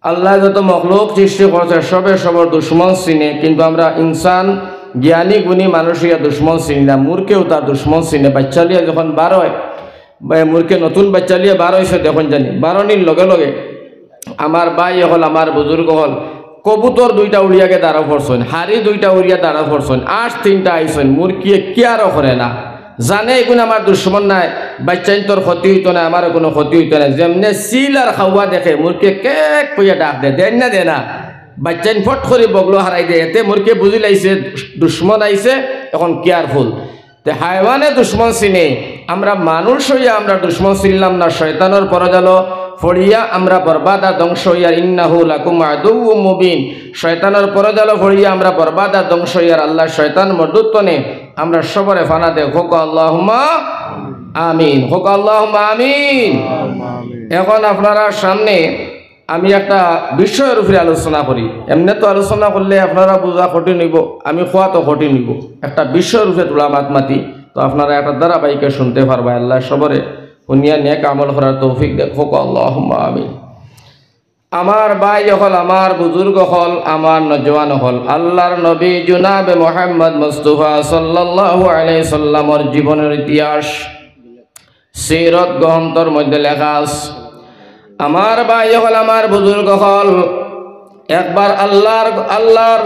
আল্লায় যত মখলুক সৃষ্টি করছে, সবে সবর দুশমন চিনে, কিন্তু আমরা ইনসান, জ্ঞানী গুণী মানুষ অইয়া দুশমন চিনি না। মূর্খেও তার দুশমন চিনে। বাইচ্চা লইয়া যখন বার অয়, বা মূর্খে নতুন বাইচ্চা লইয়া বার অইছে, দেখইন জানি, বারনির লগে লগে আমার ভাই অকল, আমার বুজুর্গ অকল, কবুতর দুইটা উড়িয়া গিয়া দাঁড়া পড়ছইন, হারি দুইটা উড়িয়া দাঁড়া পড়ছইন, আঁশ তিনটা আইছইন, মূর্খে কিয়ারও করে না। জানে ইগুন আমার দুশমন নায়, বাইচ্চাইন্তর ক্ষতি অইতো নায়, আমারও কুনু ক্ষতি অইতো নায়। যেমনে চিল আর কাউয়া দেখে, মূর্খে কেক কইয়া ডাক দে, দেইন না দে না। বাইচ্চাইন ফট করি বগলো হারাই দে, এতে মূর্খে বুঝিলাইছে দুশমন আইছে, এখন কেয়ারফুল। তে হায়ওয়ানে দুশমন চিনে, আমরা মানুষ অইয়া আমরা দুশমন চিনলাম না, শয়তানর পরজালো পড়িয়া আমরা বরবাদ আর ধ্বংস অইয়ার, ইন্নাহু লাকুম আদুউম মুবিন। শয়তানর পরজালো পড়িয়া আমরা বরবাদ আর ধ্বংস অইয়ার, আল্লাহ শয়তান মরদুদ তনে আমরা সবরে ফানা দে। কউক্কা আল্লাহুম্মা আমিন। কউক্কা আল্লাহুম্মা আমিন। এখন আপনারার সামনে আমি একটা বিষয়র উপরে আলোচনা করি। এমনে তো আলোচনা করলে আপনারা বুঝা কঠিন অইবো, আমি কওয়া তো কঠিন অইবো। একটা বিষয়র উপরে থুড়া মাত মাতি, তো আপনারা একটা ধারাবাহিকে হুনতে পারবা। আল্লাহ সবরে হুনিয়া নেক আমল করার তৌফিক দেউক। কউক্কা আল্লাহুম্মা আমিন। আমার ভাই অকল, আমার বুজুর্গ অকল, আমার নওজোয়ান অকল, আল্লাহর নবী জনাবে মুহাম্মদ মুস্তাফা সাল্লাল্লাহু আলাইহি সাল্লামর জীবনর ইতিহাস সিরত গ্রন্থর মধ্যে লেখা আছে। আমার ভাই অকল, আমার বুজুর্গ অকল, একবার আল্লাহর, আল্লাহর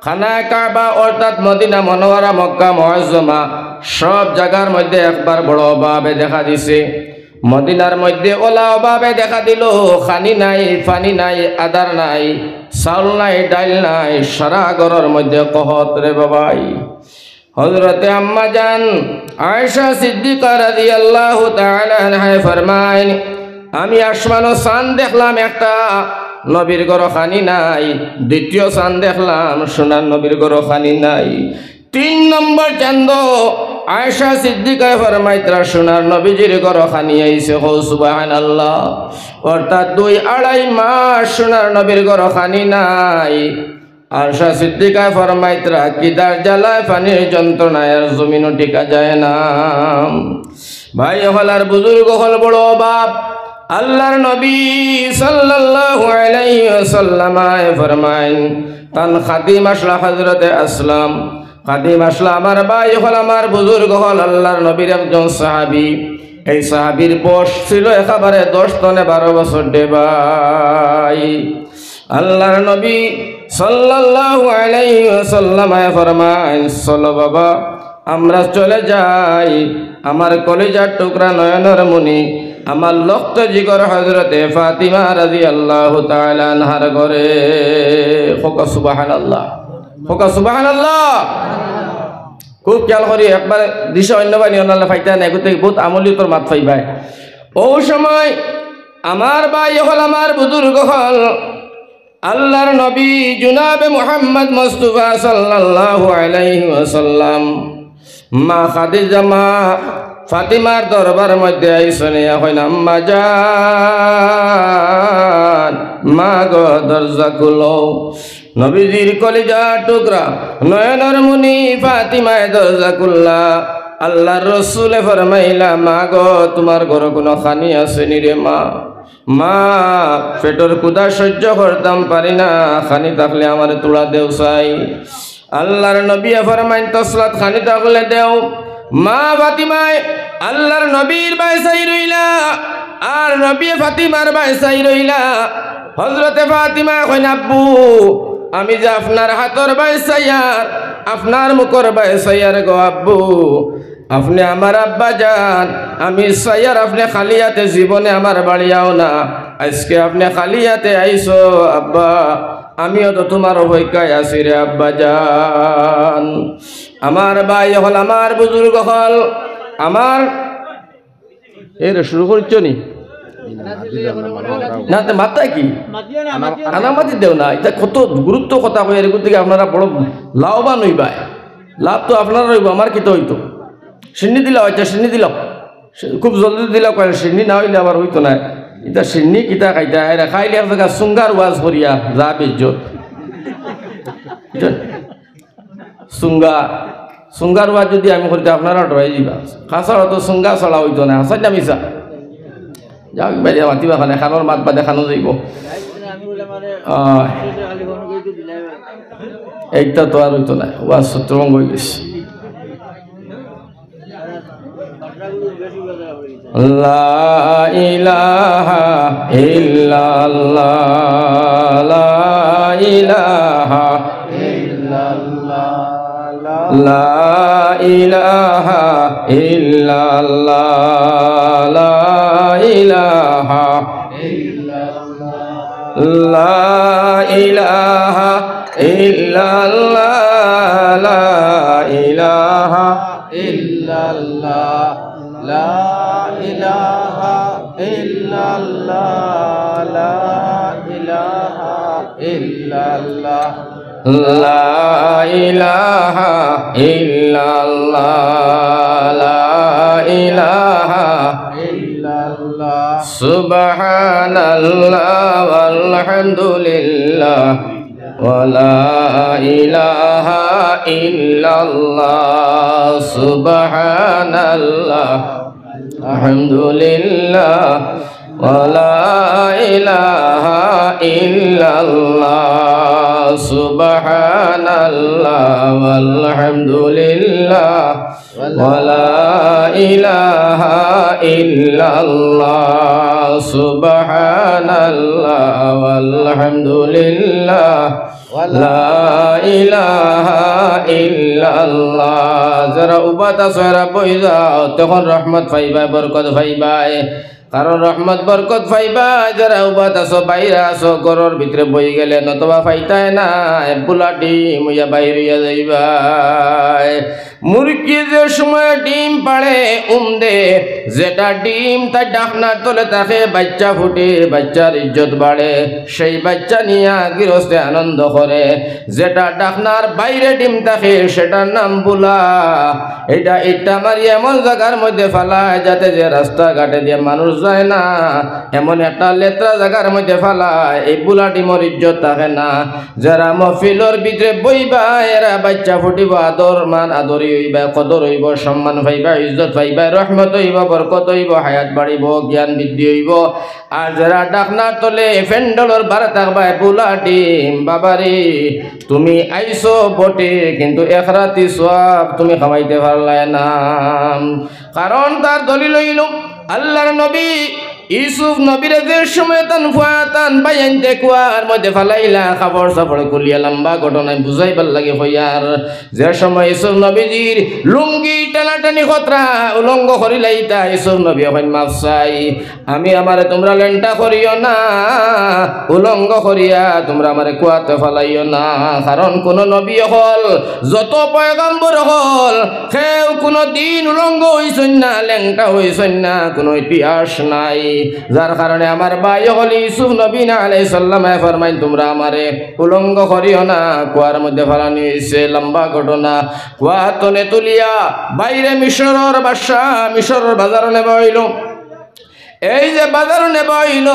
খানায়ে কাবা অর্থাৎ মদিনা মুনাওয়ারা মক্কা মুআজ্জমা সব জাগার মধ্যে একবার বড় অভাবে দেখা দিছে। মদিনার মধ্যে অলা অভাবে দেখা দিল, খানি নাই, পানি নাই, আদার নাই, চাউল নাই, ডাইল নাই, সারা ঘরর মধ্যে কহত রে বাবাই। হযরতে আম্মা জান আয়েশা সিদ্দিকা রাদিয়াল্লাহু তাআলা আনহায় ফরমাইন, আমি আসমানো চান দেখলাম একটা, নবীর ঘরো খানি নাই। দ্বিতীয় চান দেখলাম, সোনার নবীর ঘরো খানি নাই। তিন নম্বর চান্দ আয়েশা সিদ্দিকায় ফরমাইতরা, সোনার নবীজির ঘরো খানি আইছে। কও সুবহানাল্লাহ। অর্থাৎ দুই আড়াই মাস সোনার নবীর ঘরো খানি নাই। আয়েশা সিদ্দিকায় ফরমাইতরা, খিদার জ্বালায়, পানির যন্ত্রণায় আর জমিনো টিকা যায় না। ভাই অকল আর বুজুর্গ অকল, বড় অভাব। আল্লাহর নবী সাল্লাল্লাহু আলাইহি ওয়াসাল্লামায় ফরমাইন, তান খাদিম আসলা হযরতে আসলাম, খাদিম আসলা আমার ভাই অকল, আমার বুজুর্গ অকল, আল্লাহর নবীর একজন সাহাবী। এই সাহাবীর বয়স ছিল একেবারে দশ তনে বারো বছর দে ভাই। আল্লাহর নবী সাল্লাল্লাহু আলাইহি ওয়াসাল্লামায় ফরমাইন, চলো বাবা, আমরা চলে যাই আমার কলিজার টুকরা নয়নর মণি, আমার লক্ত জিগর হযরতে ফাতিমা রাদিয়াল্লাহু তাআলা আনহার ঘরে। কও সুবহানাল্লাহ, কও সুবহানাল্লাহ। খুব খেয়াল করি, একবার দিশা অন্য বাণী অনালে ফাইতা নাই, এগুতে বহুত আমলিয়তর মাত ফাইবায়। ও সময় আমার ভাই অকল, আমার বুজুর্গ অকল, আল্লাহর নবী জনাবে মুহাম্মদ মুস্তাফা সাল্লাল্লাহু আলাইহি ওয়াসাল্লাম, মা খাদিজা, মা ফাতিমার দরবার মধ্যে আইসনে, এখন আম্মা জান, মা গো, দরজা খুলো। নবীজির কলিজার টুকরা, নয়নর মণি ফাতিমায় দরজা খুললা। আল্লাহর রসুলে ফরমাইলা, মা গো, তুমার ঘরো কুনু খানি আছে নি রে মা? মা, পেটর ক্ষুধা সহ্য করতাম পারি না, খানি থাকলে আমারে তুড়া দেও চাই। আল্লাহর নবীয়ে ফরমাইন, তসলাত খানি থাকলে দেও। মা ফাতিমায় আল্লাহর নবীর বায় চাই রইলা, আর নবীয়ে ফাতিমার বায় চাই রইলা। হযরতে ফাতিমায় কইন, আব্বু, আমি যে আপনার হাতর বায় চাইয়ার, আপনার মুখর বায় চাইয়ার গো আব্বু, আপনে আমার আব্বা জান, আমি চাইয়ার আপনে খালি আতে জীবনে আমার বাড়ি আও না। আইজকে আপনে খালি আতে আইছো আব্বা, আমিও তো তুমার অপেক্ষায় আছি রে আব্বা জান। আমার ভাই অকল, আমার বুজুর্গ অকল, আমার, এরে শুরু করিছো নি? না, তে মাততায় কি? আনা মাতি দেও না, ইতা কত গুরুত্ব কথা কই, এর গতিকে আপনারা বড় লাভবান অইবায়। লাভ তো আপনারার অইবো, আমার কিতা অইতো? শিন্নি দিলাও, আচ্ছা, শিন্নি দিলাও। শি-, খুব জলদি দিলাও, কারণ শিন্নি না অইলে আবার অইতো নায়। ইতা শিন্নি কিতা খাইতা, এরা খাইলে এক জাগা সুঙ্গার ওয়াজ করিয়া, যা বেইজ্জত। বুঝছইন? সুঙ্গা, সুঙ্গার ওয়াজ যুদি আমি করি, তে আপনারা ডরাই যিবা। খাসা তো সুঙ্গা ছাড়া অইতো নায়, হাছা না মিছা? যাউক, বাইরে মাতিবা খানে, খানোর মাত বাদে খানো যাইবো। আহ, এইটা তো আর অইতো নায়, ওয়াজ ছত্রভঙ্গ অই গেছে। লা ইলাহা ইল্লাল্লাহ, লা ইলাহা ইল্লাল্লাহ, লা ইলাহা ইল্লাল্লাহ, লা ইলাহা ইল্লাল্লাহ। লা ইলাহা ইল্লাল্লাহ, লা ইলাহা ইল্লাল্লাহ, লা ইলাহা ইল্লাল্লাহ, লা ইলাহা ইল্লাল্লাহ। লা ইলাহা ইল্লাল্লাহ, লা ইলাহা ইল্লাল্লাহ। সুবহানাল্লাহ ওয়ালহামদুলিল্লাহ ওয়ালা ইলাহা ইল্লাল্লাহ। সুবহানাল্লাহ। আলহামদুলিল্লাহ। ولا إله إلا الله، سبحان الله، والحمد لله، ولا إله إلا الله، سبحان الله، والحمد لله، ولا إله إلا الله। যারা উবাত আছো, এরা বই যাও, তখন রহমত পাইবায়, বরকত পাইবায়। কারণ রহমত বরকত পাইবায়। যারা উবাত আছো, বাইরে আছো, ঘরর ভিতরে বই গেলে নতুবা পাইতায় না, এক বুলা ডিম অইয়া বাইর অইয়া যাইবায়। মুরগি যে সময় ডিম পাড়ে, উম দে, যেটা ডিম তার ডাকনার তলে থাকে, বাচ্চা ফুটে, বাচ্চার ইজ্জত বাড়ে, সেই বাচ্চা নিয়া গৃহস্থে আনন্দ করে। যেটা ডাকনার বাইরে ডিম থাকে, সেটার নাম বুলা। এটা ইটা মারি এমন জাগার মধ্যে ফালায়, যাতে যে রাস্তাঘাটে দিয়া মানুষ যায় না, এমন একটা লেত্রা জাগার মধ্যে ফালায়, এই বুলা ডিমর ইজ্জত থাকে না। যারা মহফিলর ভিতরে বইবা, এরা বাচ্চা ফুটিব, আদর মান আদরি অইবা, কদর অইব, সম্মান পাইবা, ইজ্জত পাইবা, রহমত অইব, বরকত অইব, হায়াত বাড়িব, জ্ঞান বৃদ্ধি অইব। আর যারা ডাকনার তলে প্যান্ডেলর বারে থাকবায়, বুলা ডিম, বাবারে, তুমি আইছো বটে, কিন্তু এক রাতি সওয়াব তুমি কামাইতে পারলায় না। কারণ তার দলিল অইল, আল্লাহর নবী ইউসুফ নবীরে যে সময় তান ফুয়া তান ভাইয়াইন্তে কুয়ার মধ্যে ফালাইলা, কাপড় চাপড় খুলিয়া, লম্বা ঘটনায় বুঝাইবার লাগি কইয়ার, যে সময় ইউসুফ নবীজির লুঙ্গি টানাটানি খতরা উলঙ্গ করিলাইতা, ইউসুফ নবী কইন, "মাফ চাই, আমি আমারে তুমরা লেংটা করিও না, উলঙ্গ করিয়া তুমরা আমারে কুয়াত ফালাইও না।" কারণ কুনু নবী অকল, যত পয়গাম্বর অকল, কেউ কুনু দিন উলঙ্গ অইছইন না, লেংটা অইছইন না, কুনু ইতিহাস নাই। যার কারণে আমার ভাই অকল, ইউসুফ নবী না আলাইহিস সালামে ফরমাইন, "তুমরা আমারে উলঙ্গ করিও না, কুয়ার মধ্যে ফালানি অইছে।" লম্বা ঘটনা। কুয়া তনে তুলিয়া বাইরে মিশরর বাদশা, মিশরর বাজারো নেবা অইল। এই যে বাজারো নেবা অইল,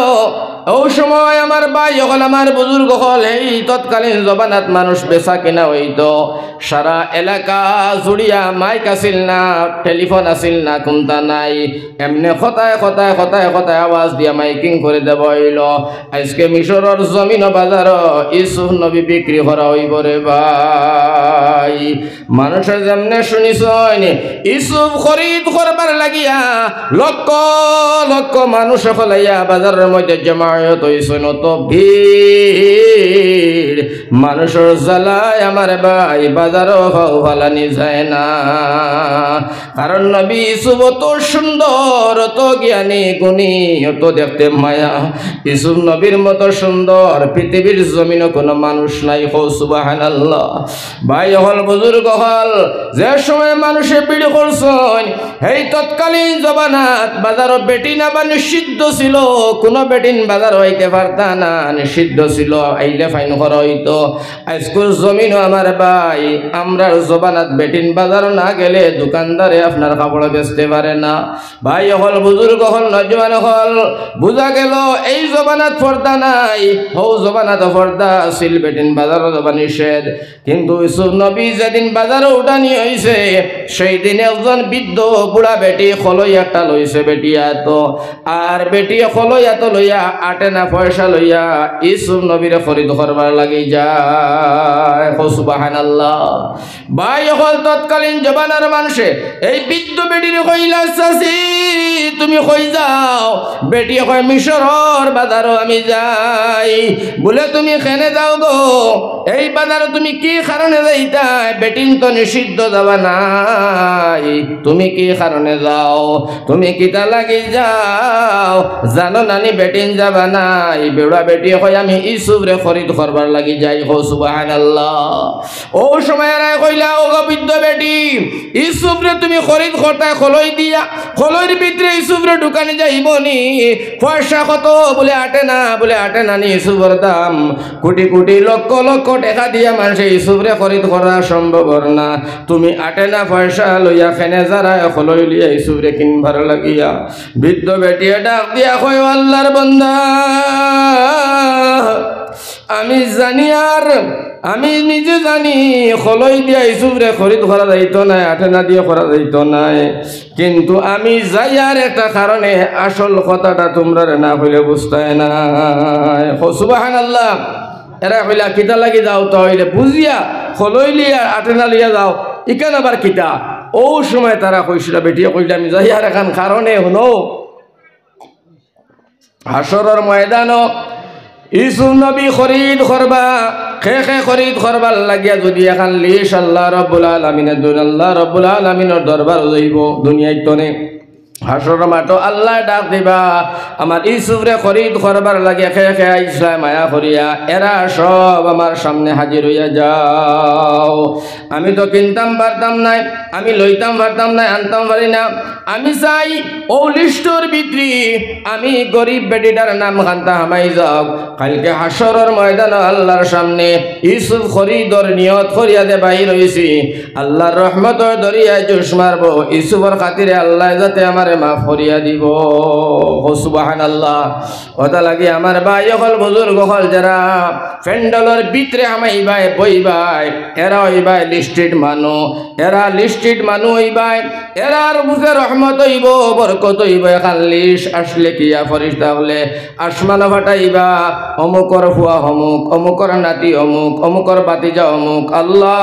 অউ সময় আমার ভাই অকল, আমার বুজুর্গ অকল, এই তৎকালীন জমানাত মানুষ বেচা কিনা অইতো, সারা এলাকা জুড়িয়া মাইক আছিল না, টেলিফোন আছিল না, কুন্তা নাই, এমনে কথায় কথায় কথায় কথায় আওয়াজ দিয়া মাইকিং করি দেবা অইল। আইজকে মিশরর জমিনো বাজারো ইউসুফ নবী বিক্রি করা অইবো রে ভাই। মানুষে যেমনে শুনিছইন, ইউসুফ খরিদ করবার লাগিয়া লক্ষ লক্ষ মানুষ অকল আইয়া বাজারর মধ্যে জমায়েত অইছইন, অত ভিড়। মানুষর জ্বালায় আমার ভাই বাজারো পাও ফালানি যায় না। কারণ নবী ইউসুফ অত সুন্দর, অত জ্ঞানী, গুণী, অত দেখতে মায়া। ইউসুফ নবীর মতো সুন্দর পৃথিবীর জমিনো কুনু মানুষ নাই। কও সুবহানাল্লাহ। ভাই অকল, বুজুর্গ অকল, যে সময় মানুষে ভিড় করছইন, হেই তৎকালীন জমানাত বাজারো বেটিন আবার নিষিদ্ধ ছিল, কুনু বেটিন বাজারো আইতে পারতা না, নিষিদ্ধ ছিল, আইলে ফাইন করা অইতো। আইজকুর জমিনো আমার ভাই, আমরার জমানাত বেটিন বাজারো না গেলে দোকানদারে আপনার কাপড় বেচতে পারে না। ভাই অকল, বুজুর্গ অকল, নওজোয়ান অকল, বুঝা গেল এই জমানাত পর্দা নাই, হউ জমানাত পর্দা আছিল, বেটিন বাজারো যাওয়া নিষেধ। কিন্তু ইউসুফ নবী যেদিন বাজারো উঠানি অইছে, সেই দিন একজন বৃদ্ধ বুড়া বেটি কলই একটা লইছে বেটি আতো, আর বেটি কলই আতো লইয়া আটেনা পয়সা লইয়া ইউসুফ নবীরে খরিদ করবার লাগি যায়। কও সুবহানাল্লাহ। ভাই অকল, তৎকালীন জমানার মানষে এই বৃদ্ধ বেটিরে কইলা, "চাচি, তুমি কই যাও?" বেটিয়ে কয়, "মিশরর বাজারো আমি যাই।" বুলে, "তুমি কেনে যাও গো? এই বাজারো তুমি কি কারণে যাইতায়? বেটিন তো নিষিদ্ধ যাওয়া নাই, তুমি কি কারণে যাও? তুমি কিতা লাগি যাও? জানো নানি বেটিন যাবা নাই?" বেড়া বেটিয়ে কয়, "আমি ইউসুফরে খরিদ করবার লাগি যাই।" কও সুবহানাল্লাহ। অউ সময় এরায় কইলা, "ও গো বৃদ্ধ বেটি, ইউসুফরে তুমি খরিদ করতায় কলই দিয়া, কলইর ভিতরে ইউসুফরে ঢুকানি যাইবো নি? পয়সা কত?" বুলে, "আটেনা।" বুলে, "আটেনা নি ইউসুফর দাম? কুটি কুটি লক্ষ লক্ষ টেকা দিয়া মানষে ইউসুফরে খরিদ করা সম্ভব অর না। তুমি আটেনা পয়সা লইয়া কেনে যারায় কলই লইয়া ইউসুফরে কিনবার লাগিয়া?" বৃদ্ধ বেটিয়ে ডাক দিয়া কয়, "ও আল্লার বন্দা, আমি জানি আর আমি নিজে জানি, খলই দিয়া ইউসুফরে খরিদ করা যাইতো নায়, আটেনা দিয়া করা যাইতো নায়। কিন্তু আমি যাইয়ার একটা কারণে আসল কথাটা তুমরারে না কইলে বুঝতায় নায়। কও সুবহানাল্লাহ। এরা কইলা, "কিতা লাগি যাও?" তা অইলে বুঝিয়া খলই লইয়া আটেনা লইয়া যাও, ইখান আবার কিতা? অউ সময় তারা কইছিলা, বেটিয়ে কইলা, "আমি যাইয়ার একখান কারণে, হুনো, হাশরর ময়দানো ইউসুফ নবী খরিদ করবা, কে কে খরিদ করবার লাগিয়া যুদি একখান লিস্ট আল্লাহ রব্বুল আলামিনর দুন-, আল্লাহ রব্বুল আলামিনর দরবারো যাইবো দুনিয়ার তনে। হাশরর মাঠো আল্লায় ডাক দিবা, 'আমার ইউসুফরে খরিদ করবার লাগি কে কে আইছলায় মায়া করিয়া, এরা সব আমার সামনে হাজির অইয়া যাও। আমি তো কিনতাম পারতাম নায়, আমি লইতাম পারতাম নায়, আনতাম পারি না। আমি চাই অউ লিস্টর ভিতরে আমি গরিব বেটিটার নাম খান্তা হামাই যাউক। কাইলকে হাশরর ময়দানো আল্লাহর সামনে ইউসুফ খরিদর নিয়ত করিয়া দে বাইর অইছি, আল্লাহর রহমতর দরিয়ায় জুশ মারবো, ইউসুফর খাতিরে আল্লায় যাতে আমারে মাফ করিয়া দিবো।'" কও সুবহানাল্লাহ। অতা লাগি আমার ভাই অকল, বুজুর্গ অকল, যেরা প্যান্ডেলর ভিতরে হামাইবায়, বইবায়, এরা অইবায় লিস্টেড মানু, এরা লিস্টেড মানু অইবায়, এরার বুকে রহমত অইবো, বরকত অইবো। একখান লিস্ট আসলে কিয়া ফিরিস্তা অকলে আসমানো পাঠাইবা, অমুকর ফুয়া অমুক, অমুকর নাতি অমুক, অমুকর ভাতিজা অমুক। আল্লাহ,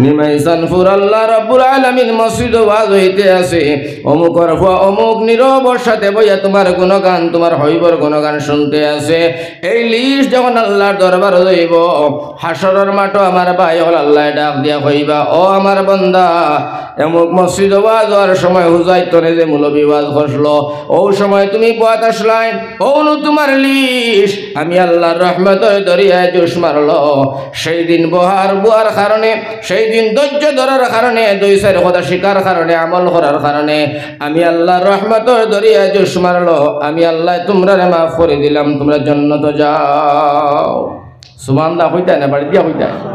নিমাইশানপুর আল্লাহ রব্বুল আলামিন মসজিদো ওয়াজ অইতে আছে, অমুকর ফুয়া অমুক নীরবর সাথে বইয়া তুমার গুণগান, তুমার হইবর গুণগান শুনতে আছে। এই লিস্ট যখন আল্লাহর দরবারো যাইবো, হাশরর মাঠো আমার ভাই অকল, আল্লায় ডাক দিয়া কইবা, "ও আমার বান্দা, অমুক মসজিদো ওয়াজ অওয়ার সময় হুজাইর তনে যে মৌলবি ওয়াজ করছলো, অউ সময় তুমি বওয়াত আছলায়, অউ নু তুমার লিস্ট আমি আল্লাহর রহমতর দরিয়ায় জুশ মারলো।" সেই দিন বওয়ার, বওয়ার কারণে, সেই দিন ধৈর্য ধরার কারণে, দুই চাইর কথা শিখার কারণে, আমল করার কারণে আমি আল্লাহর রহমতর দরিয়ায় জুশ মারলো। আমি আল্লায় তুমরারে মাফ করি দিলাম, তুমরা জন্নতো যাও। সুবহানাল্লাহ কইতায় না, বাড়ি দিয়া কইতায়।